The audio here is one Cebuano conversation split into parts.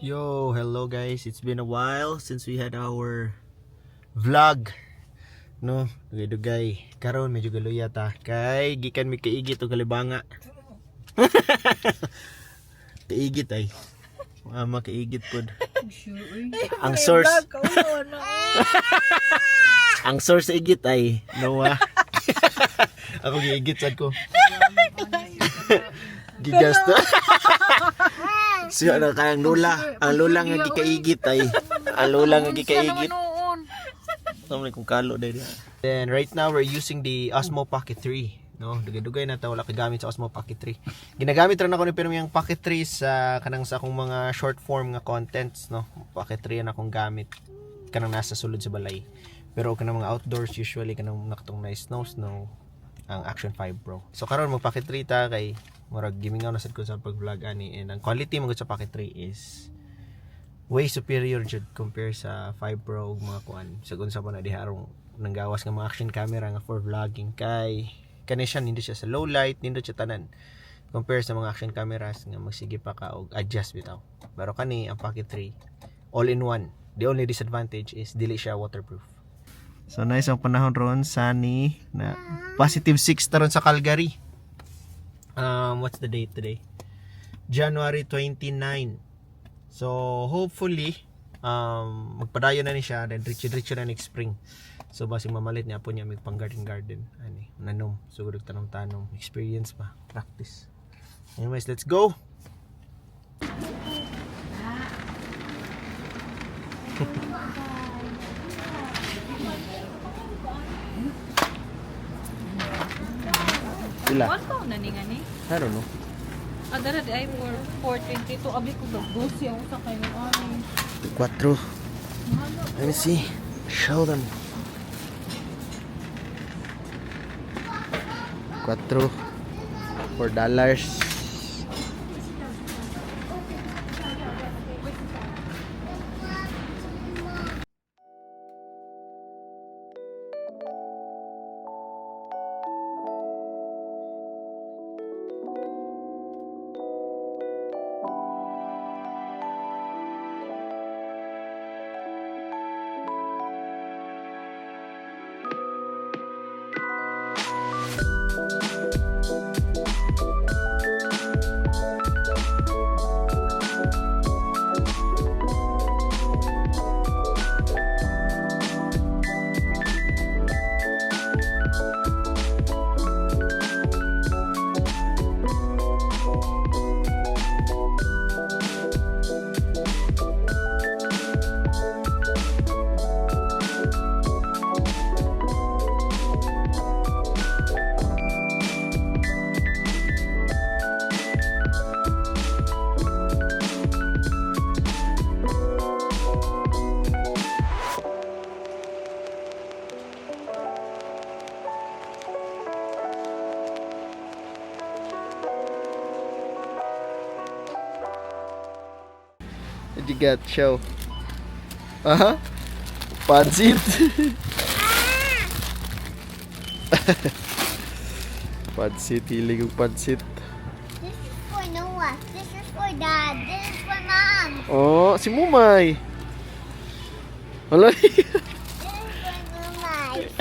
Yo, hello guys. It's been a while since we had our vlog. No, dugay-dugay. Karon medyo galuya ta kay gikan mi kaigit og kalibanga. Kaigit ay. Mama, kaigit pod. Ang source ang source sa igit ay Noah. Ako giigit sad ko. Gigasto. Siya na kayang lola. Ang lola nga gikaigit ay. Ang lola nga gikaigit. Tama kung kalo dahil. Then right now we're using the Osmo Pocket 3. No, dugay-dugay na ta wala kagamit sa Osmo Pocket 3. Ginagamit ra nako ni pero yung Pocket 3 sa kanang sa akong mga short form nga contents, no. Pocket 3 na akong gamit kanang nasa sulod sa balay. Pero kanang mga outdoors, usually kanang nakatong na snow snow, ang Action 5 Pro. So karon mag Pocket 3 ta kay murag gimingaw na sad ko sa pag-vlog ani, and ang quality man gud sa Pocket 3 is way superior jud compare sa 5 Pro ug mga kuan sa unsa pa na diha arong nanggawas nga mga action camera nga for vlogging, kay kani siya nindot siya sa low light, nindot siya tanan compare sa mga action cameras nga magsige pa ka og adjust bitaw. Pero kani ang Pocket 3, all in one. The only disadvantage is dili siya waterproof. So nice ang panahon ron, sunny na, positive 6 taron sa Calgary. What's the date today? January 29. So, hopefully, magpadayon na ni siya, then diretso-diretso na next spring. So, basing mamalit niya po niya, may pang garden garden. Ani, nanom, sugod og tanom-tanom, experience pa, practice. Anyways, let's go! Sila. One pound na ni nga ni. I don't know. Ah, dara di ay 4.22. Abi ko 12 ang usa kayo ani. Cuatro. Let me see. Show them. Cuatro. $4. What you got? Show. Uh-huh. Pancit. Pancit. Hilig yung pancit. This is for Noah. This is for Dad. This is for Mom. Oh, si Mumay. Wala. This is for Mumay.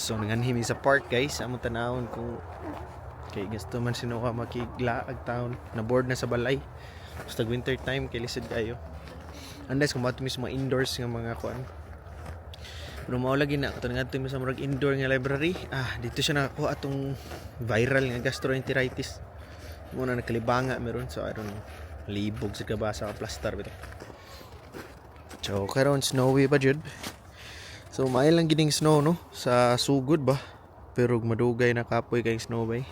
So, nanganhi mi sa park, guys. Among tanawon kung kay gusto man si Noah makiglaag taon. Na bored na sa balay. Basta winter time kay lisod kayo. Unless kung mato mi sa mga indoors nga mga kuan. Pero mao lagi na katong ngadto mi sa murag indoor nga library. Ah, dito siya nakakuha atong viral nga gastroenteritis. Mo na nagkalibanga meron, so I don't know. Libog sa kabasa ka plaster bitaw. So karon snowy pa jud. So maayo lang gining snow, no, sa sugod ba. Pero madugay na kapoy kay snow bay.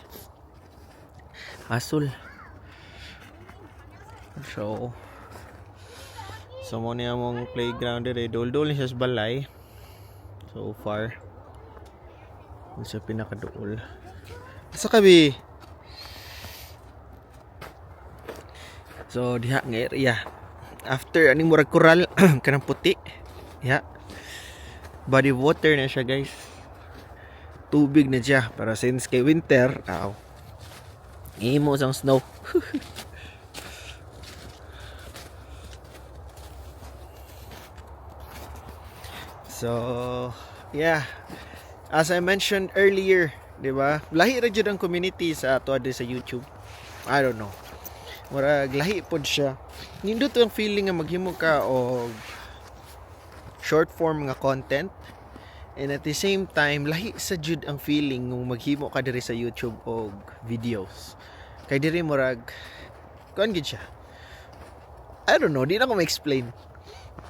Asul. So mo niya mong playground dire, dul-dul ni siya sa balay. So far. Dun sa pinakaduol. Asa ka, bi? So diha nga area. After aning murag koral kanang puti. Ya. Body of water na siya, guys. Tubig na siya para since kay winter, aw. Imo sang snow. So, yeah. As I mentioned earlier, di ba? Lahi ra jud ang community sa ato diri sa YouTube. I don't know. Murag lahi pod siya. Nindot ang feeling nga maghimo ka og short form nga content and at the same time lahi sa jud ang feeling nung maghimo ka diri sa YouTube og videos. Kay diri murag kuan gid siya. I don't know, di na ko ma-explain.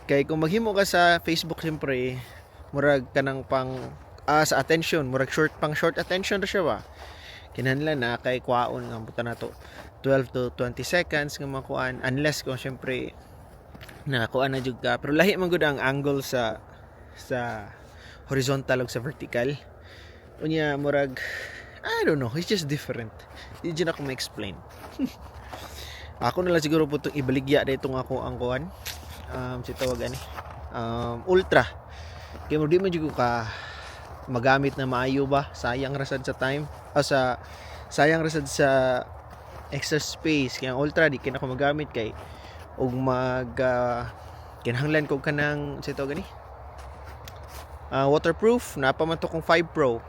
Kay kung maghimo ka sa Facebook, siyempre murag kanang pang sa attention, murag short, pang short attention ra siya ba. Kinahanglan na kay kwaon nga buta nato 12 to 20 seconds nga makuan, unless kung siyempre nakakuan na jud ka, pero lahi man gud ang angle sa horizontal ug sa vertical. Unya murag, I don't know, it's just different. Di jud ako ma-explain. Ako na lang siguro po itong ibaligya dito nga ako ang kuan, si tawag ani, Ultra, kay mo di man jud ko ka magamit na maayo ba. Sayang rasad sa time, sa sayang rasad sa extra space, kaya ang Ultra di kina ko magamit kay og mag kinahanglan ko kanang sa tawag ani, waterproof na pa man to kung 5 Pro.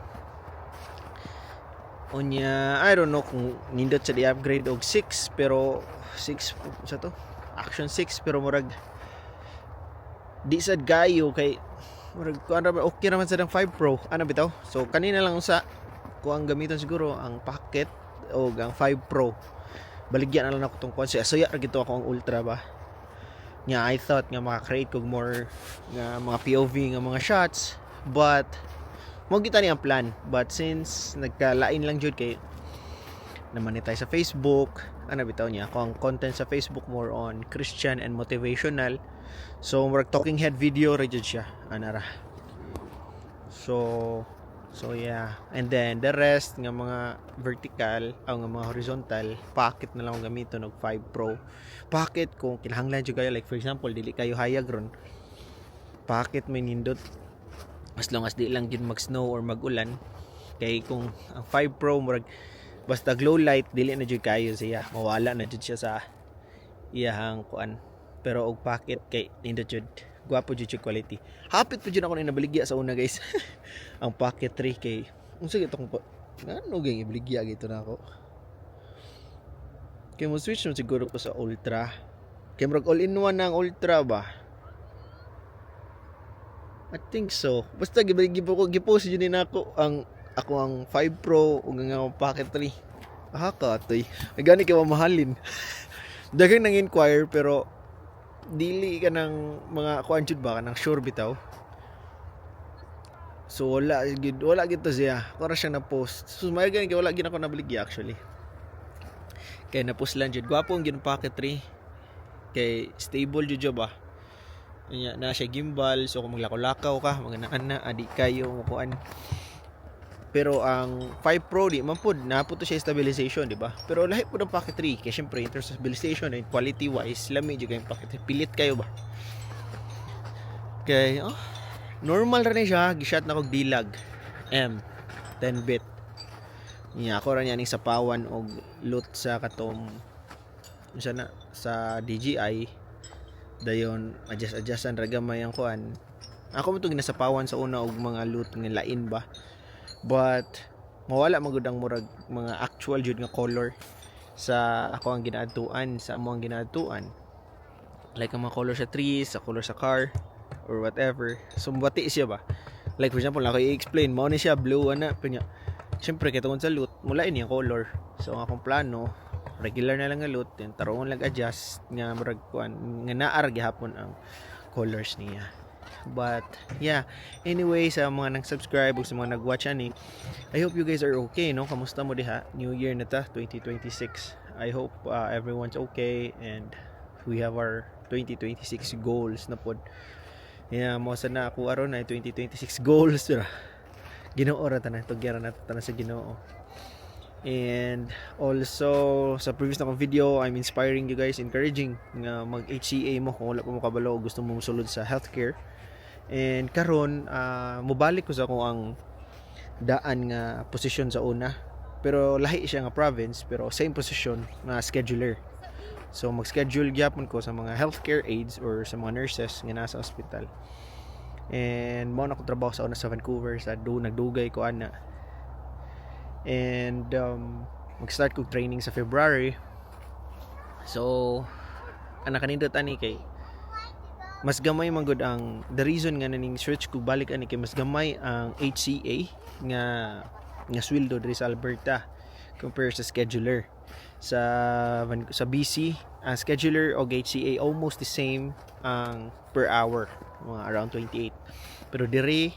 Unya I don't know kung nindot sa di-upgrade og 6, pero 6 sa to Action 6, pero murag di sad kayo kay murag kuan ra ba, okay raman sa 5 Pro ano bitaw. So kanina lang usa ko ang gamiton siguro ang Pocket o ang 5 Pro. Baligyan na lang ako tong kuan. So asuya ra gito ako ang Ultra ba nga. I thought nga maka-create kog more nga mga POV nga mga shots, but mo kita ni ang plan. But since nagkalain lang jud kay naman ni tayo sa Facebook ano bitaw niya, ako ang content sa Facebook more on Christian and motivational, so murag talking head video ra jud siya ana ra. So yeah, and then the rest nga mga vertical o nga mga horizontal, Pocket na lang ang gamiton og 5 Pro. Pocket kung kinahanglan jud kayo, like for example dili kayo hayag ron, Pocket may nindot as long as di lang jud mag snow or mag-ulan, kay kung ang 5 Pro murag basta glow light dili na jud kayo siya, mawala na jud siya sa iyahang kuan. Pero og Pocket kay nindot jud, gwapo jud siya quality. Hapit pa jud ako na nabaligya sa una, guys, ang Pocket 3, kay unsa gito kung ngano gang ibaligya gito na ako, kay mo switch mo siguro ko sa Ultra, kay murag all in one na ang Ultra ba. I think so. Basta gipo ko gipost jud ni nako ang ako ang 5 Pro ug ang akong Pocket 3. Ah, katoy. Ay gani kay mamahalin. Daghang nang inquire pero dili ka ng mga kuan jud ba, kanang sure bitaw. So wala gid, wala gid to siya. Ako ra siya na post. So may gani kay wala gid ako nabaligya actually. Kay na post lang jud. Gwapo ang gin Pocket 3. Kay stable jud siya ba. Nya na siya gimbal, so kung maglakaw-lakaw ka, mga ana adi kayo mo kuan. Pero ang 5 Pro di man pud na to siya stabilization, di ba? Pero lahi pud ang Pocket 3 kay syempre in terms of stabilization and quality wise, lami jud kay Pocket 3. Pilit kayo ba? Kay oh, normal ra ni siya, gishot na kog D-Log M 10 bit. Nya ako ra niya ning sapawan og LUT sa katong unsa na sa DJI, dayon adjust adjustan ra gamay ang kuan. Ako mo to ginasapawan sa una og mga LUT nga lain ba, but mawala man gud ang murag mga actual jud nga color sa ako ang ginaadtuan, sa amo ang ginaadtuan, like ang mga color sa trees, sa color sa car or whatever. So bati siya ba, like for example ako i-explain mao ni siya blue ana pinya, syempre kay tungod sa LUT mulain yung color. So ang akong plano, regular na lang nga LUT, then tarungon lang adjust nga murag kuan nga naa ra gihapon ang colors niya. But yeah, anyway, sa mga nag-subscribe o sa mga nag-watch ani, I hope you guys are okay, no? Kamusta mo diha? New Year na ta, 2026. I hope everyone's okay and we have our 2026 goals na pod. Yeah, mo sa na ako aron ay 2026 goals ra. Ginoo ra tanan, tugyaran nato tanan sa Ginoo. And also sa previous na kong video, I'm inspiring you guys, encouraging nga mag HCA mo kung wala pa mo kabalo o gusto mo sulod sa healthcare. And karon, mobalik ko sa akong ang daan nga position sa una. Pero lahi siya nga province, pero same position nga scheduler. So mag-schedule gyapon ko sa mga healthcare aides or sa mga nurses nga nasa ospital. And mao na ko trabaho sa una sa Vancouver, sa do nagdugay ko ana. And mag-start kog training sa February. So ana, kanindot ani kay mas gamay man gud ang, the reason nga naning search ko balik ani kay mas gamay ang HCA nga sweldo diri sa Alberta compare sa scheduler sa BC. Ang scheduler o HCA, almost the same ang per hour, mga around 28, pero diri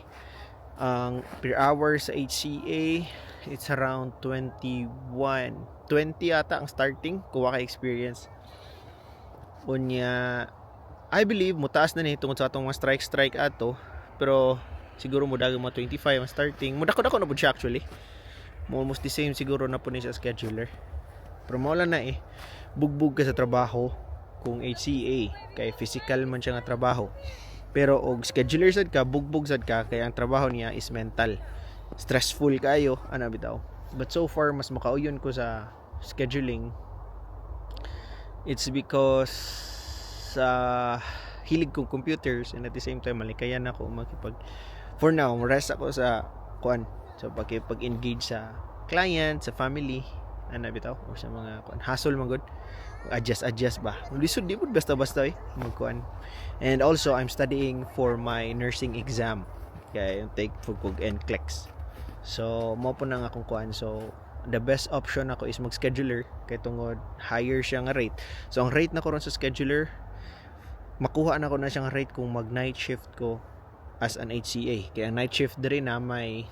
ang per hour sa HCA, it's around 21, 20 ata ang starting kung wa kay experience. Unya I believe mutaas na ni tungod sa atong mga strike strike ato, pero siguro mo dagang mga 25 ang starting. Mudako dako na pud siya actually. Almost the same siguro na po ni sa scheduler, pero mao lang na eh, bugbog ka sa trabaho kung HCA kay physical man siya nga trabaho, pero og scheduler sad ka, bugbog sad ka kay ang trabaho niya is mental, stressful kayo ana bitaw. But so far mas makauyon ko sa scheduling. It's because sa hilig kong computers and at the same time malikayan ako makipag, for now rest ako sa kuan, so pakipag-engage sa client, sa family ana bitaw, or sa mga kuan, hassle man gud, adjust adjust ba, lisod, di pud basta basta eh magkuan. And also I'm studying for my nursing exam kay yung take for kog NCLEX. So mao po nang akong kuan. So the best option ako is mag scheduler kay tungod higher siya nga rate. So ang rate na ko ron sa scheduler, makuha na ko na siyang rate kung mag night shift ko as an HCA, kaya ang night shift diri na may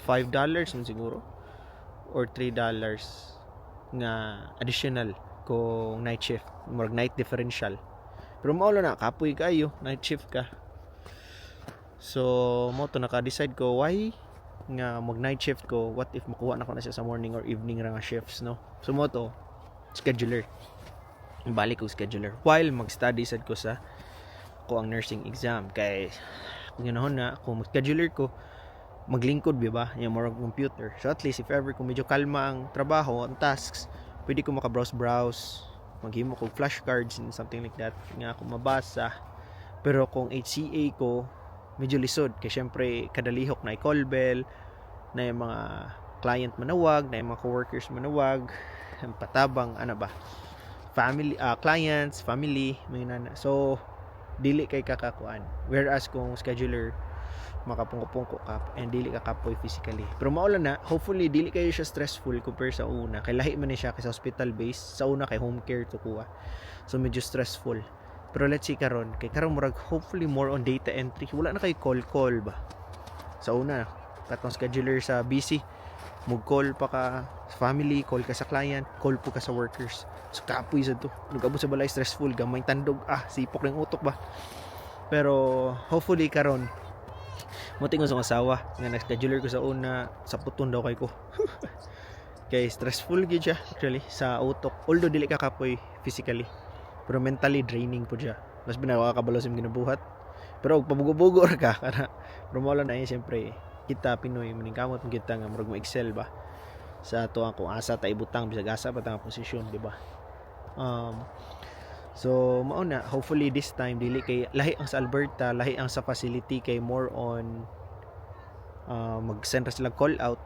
$5 man siguro or $3 nga additional kung night shift, murag night differential. Pero mao lang na, kapoy kayo night shift ka. So mo to naka-decide ko, why nga mag night shift ko? What if makuha na ko na siya sa morning or evening ra nga shifts, no? So mo to scheduler, balik ko scheduler while mag-study sad ko sa ko ang nursing exam, kay kung ginahon na kung mag-scheduler ko, maglingkod bi ba yung more computer. So at least if ever kung medyo kalma ang trabaho, ang tasks, pwede ko maka-browse browse, maghimo kog flashcards and something like that nga ako mabasa. Pero kung HCA ko, medyo lisod kay syempre kadalihok na call bell na, yung mga client manawag na, yung mga coworkers manawag, ang patabang ano ba, family, clients, family, mga nana. So dili kay kakakuan, whereas kung scheduler, makapungko-pungko ka and dili ka kapoy physically. Pero mao lang na, hopefully dili kayo siya stressful compare sa una kay lahi man ni siya kay sa hospital base. Sa una kay home care to kuha, so medyo stressful. Pero let's see karon, kay karon murag hopefully more on data entry, wala na kay call call ba. Sa una katong scheduler sa BC, mug call pa ka sa family, call ka sa client, call po ka sa workers. So kapoy sa to, nagabot sa balay stressful, gamay tandog, ah, sipok ng utok ba. Pero hopefully karon mo tingon sa asawa nga nag-scheduler ko sa una, sa puton daw kay ko kay stressful gyud siya actually sa utok. Although dili ka kapoy physically, pero mentally draining po siya. Mas binawa ka kabalo sa imong ginabuhat, pero og pabugo-bugo ra ka kana. Pero mo lang na eh, siyempre kita Pinoy maningkamot man kita nga murag mo excel ba sa ato ang kung asa ta ibutang, bisag asa pa ta nga posisyon, di ba? So mao na, hopefully this time dili, kay lahi ang sa Alberta, lahi ang sa facility, kay more on mag-send ra sila call out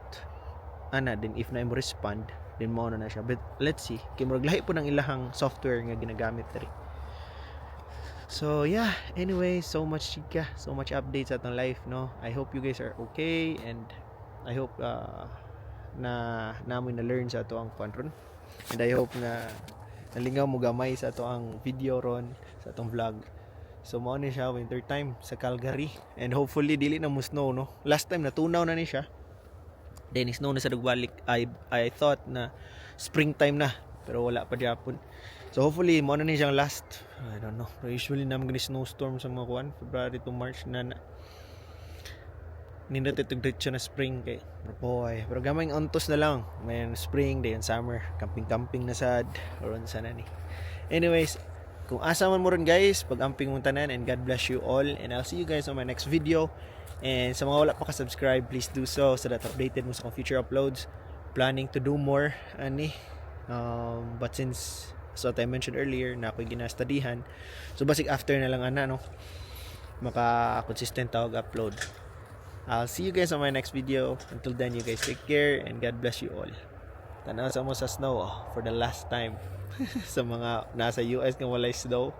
ana din. If na mo respond then mao na na siya. But let's see, kay murag lahi po ng ilahang software nga ginagamit diri. So yeah, anyway, so much chika, so much updates sa atong life, no? I hope you guys are okay and I hope na namoy na learn sa ato ang kwan ron. And I hope na nalingaw mo gamay sa ato ang video ron, sa atong vlog. So mao ni siya, winter time sa Calgary and hopefully dili na mo snow, no. Last time natunaw na ni siya. Then snow na sa dugbalik. I thought na springtime na pero wala pa gyapon. So hopefully mao na ni siyang last. I don't know. Pero usually naman gani snowstorm sa mga kuan, February to March na na. Nindot itong diretso na spring kay boy. Pero gamay antos na lang. May spring, day summer, camping-camping na sad or unsa na ni. Anyways, kung asa man mo ron guys, pag-amping mong tanan and God bless you all and I'll see you guys on my next video. And sa mga wala pa ka-subscribe, please do so so that updated mo sa akong future uploads. Planning to do more ani. But since, so what I mentioned earlier, na ako'y ginastudyhan. So basig after na lang ana, no, maka-consistent tawag upload. I'll see you guys on my next video. Until then, you guys take care and God bless you all. Tanaw sa mo sa snow, oh, for the last time. Sa mga nasa US nga walay snow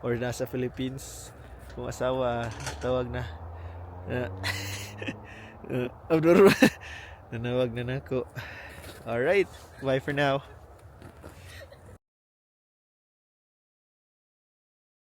or nasa Philippines, kung asawa, tawag na. Nanawag na nako. Alright, bye for now.